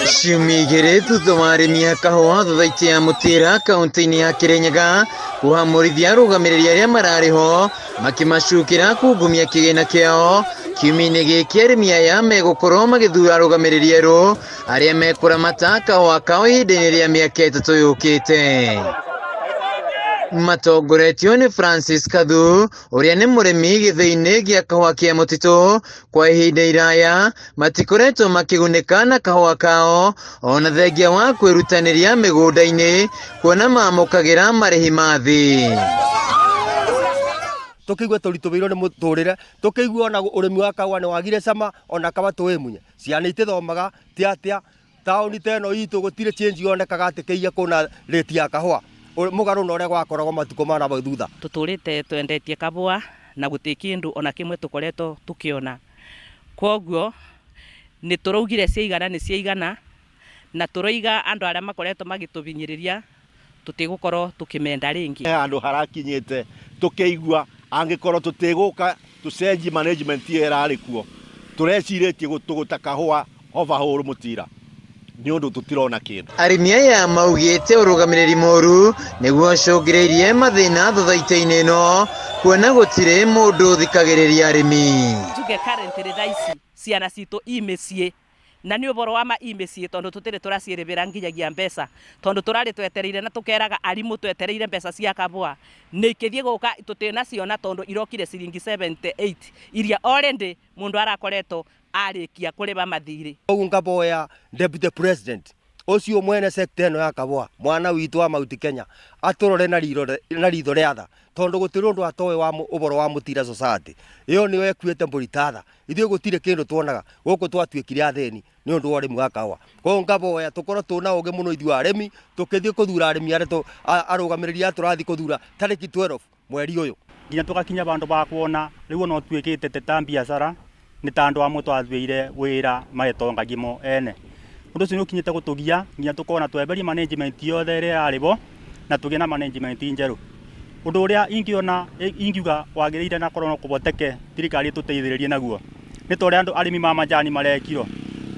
Ciumia igĩrĩ thutha wa arĩmi a kahũa thothaitĩ ya Mũtĩra kaunti-inĩ ya Kĩrĩnyaga kũhamũrithia arũgamĩrĩri arĩa mararĩ ho makĩmacukĩra kungumia kĩgĩna kĩao. Kiumia-inĩ gĩkĩ arĩmi aya megũkorwo magĩthura arũgamĩrĩri erũ arĩa mekũramata kahũa kao ihinda-inĩ rĩa mĩaka 3 yũkĩte. Matongoretio nĩ Francis Kathu ũrĩa nĩ mũrĩmi gĩthĩi-inĩ gĩa kahũa kĩa mũtitũ kwa ihinda iraya matikoretwo makĩgunĩka na kahũa kao ona thengia wa kwĩrutanĩria mĩgũnda-inĩ kuona mamũkagĩra marĩhi ma thĩ. Tũkĩigua tũritũhĩirwo nĩ mũtũrĩre, tũkĩigua ona ũrĩmi wa kahũa nĩ wagire cama ona kaba tũĩmunye. Ciana itithomaga ti atĩa, taũni ta ĩno itũ gũtirĩ change yonekaga atĩ kĩiya kũna rate ya kahũa mũgarũ na ũrĩa gwakoragwo matukũ ma nahau thutha. Tũtũrĩte twendetie kahũa na gũtirĩ kĩndũ ona kĩmwe tũkoretwo tũkĩona. Kwoguo nĩ tũraugire ciaigana nĩ ciaigana na tũroiga andũ arĩa makoretwo magĩtũhinyĩrĩria tũtigũkorwo tũkĩmenda rĩngĩ. He handũ harakinyĩte tũkĩigua angĩkorwo tũtigũka tũcenjie management ĩyo ĩrarĩ kuo, tũrecirĩtie gũtũgũta kahũa overhaul mũtira nĩ ũndũ tũtirona kĩndũ. Arĩmi aya maugĩte ũrũgamĩrĩri mũru nĩguo ũcũngĩrĩirie mathĩna thothaitĩ-inĩ ĩno kuona gũtirĩ mũndũ ũthikagĩrĩria arĩmi. Njuge currently thaa ici ciana citũ i mĩciĩ na nĩ ũboro wa ma i mĩciĩ tondũ tũtirĩ tũraciĩrĩbĩra nginyagia mbeca tondũ tũrarĩ twetereire na tũkeraga arimũ twetereire mbeca cia kabũa nĩ ikĩthiĩ gũka tũtinaciona tondũ irokire ciringi 78 iria already mũndũ arakoretwo arĩkia kũrĩba mathirĩ. Koguo ngaboya Deputy President ũcio mwene sector ĩno ya kabũa mwana witũ wa Mount Kenya atũrore na ritho rĩa tha tondũ gũtirĩ ũndũ atoĩ wa ũboro wa Mũtira Society ĩyo nĩyo ĩkuĩte mbũri ta tha. Ithuĩ gũtirĩ kĩndũ tuonaga gũkũ twatuĩkire athĩni nĩ ũndũ wa ũrĩmi wa kahũa. Koguo ngaboya tũkorwo twĩna ũgĩ mũno ithuĩ arĩmi tũkĩthiĩ kũthura arĩmi arĩa arũgamĩrĩri aya tũrathiĩ kũthura tarĩki 12 mweri ũyũ. Nginya tũgakinya vandũ va kuona rĩu ona ũtuĩkĩte te ta biacara nĩ ta andũ amwe twathuire wĩra maretongagia mo ene. Ũndũ ũcio nĩ ũkinyĩte gũtũgia nginya tũkona tweherie management yothe ĩrĩa yarĩ bo na tũgĩe na management njerũ. Ũndũ ũrĩa ingĩona ingiuga wagĩrĩire na korwo no kũhoteke thirikari ĩtũteithĩrĩrie naguo nĩ ta ũrĩa andũ arĩmi ma majani marekirwo.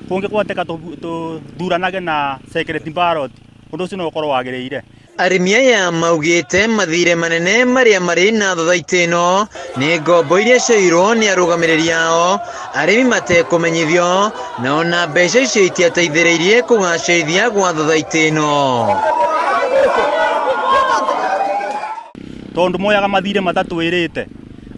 Kũngĩhoteka tũthuranage na secret ballot ũndũ ũcio no ũkorwo wagĩrĩire. Arĩmi aya maugĩte mathirĩ manene marĩa marĩ na thothaitĩ ĩno nĩ ngombo iria cioirwo nĩ arũgamĩrĩri ao arĩmi matekũmenyithio na ona mbeca icio itiateithĩrĩirie kũgacĩrithia gwa thothaitĩ ĩno. Tondũ moyaga mathirĩ matatwĩrĩte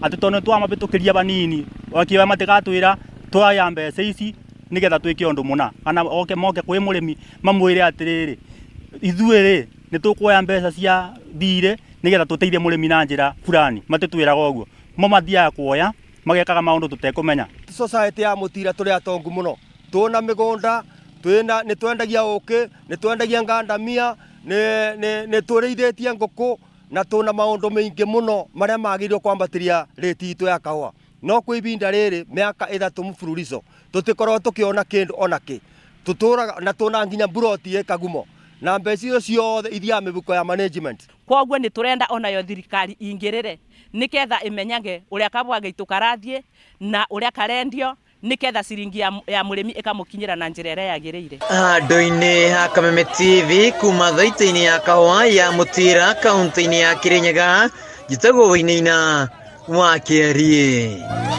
atĩ tondũ nĩ twamabĩtũkĩria vanini wakĩoya matigatwĩra twaya mbeca ici nĩgetha twĩke ũndũ mũna kana oke moke kwĩ mũrĩmi mamwĩre atĩrĩrĩ ithuĩ rĩ nĩ tũkuoya mbeca cia thirĩ nĩgetha tũteithie mũrĩmi na njĩra fulani. Matitwĩraga ũguo, mo mathiaga kuoya magekaga maũndũ tũtekũmenya. Society ya Mũtira tũrĩ atongu mũno, twĩna mĩgũnda, twĩna nĩ twendagia ũkĩ, nĩ twendagia ngandamia, nĩ tũrĩithĩtie ngũkũ na twĩna maũndũ maingĩ mũno marĩa magĩrĩirwo kwambatĩria rĩti itũ ya kahũa. No kwa ibinda rĩrĩ mĩaka 3 mfululizo tũtikoragwo tũkĩona kĩndũ ona kĩ. Tũtũraga na twĩna nginya mburoti ĩ Kagumo na mbeca icio ciothe ithiaga mĩhuko ya management. Kwoguo nĩ tũrenda onayo thirikari ingĩrĩre nĩketha ĩmenyage ũrĩa kabũa gaitũ karathiĩ na ũrĩa karendio nĩketha ciringi ya mũrĩmi ĩkamũkinyĩra na njĩra ĩrĩa yagĩrĩire. Handũ-inĩ ha Kameme TV kuma thaitĩ-inĩ ya kahũa ya Mũtira kaunti-inĩ ya Kĩrĩnyaga, njĩtagwo Wainaina wa Kĩariĩ.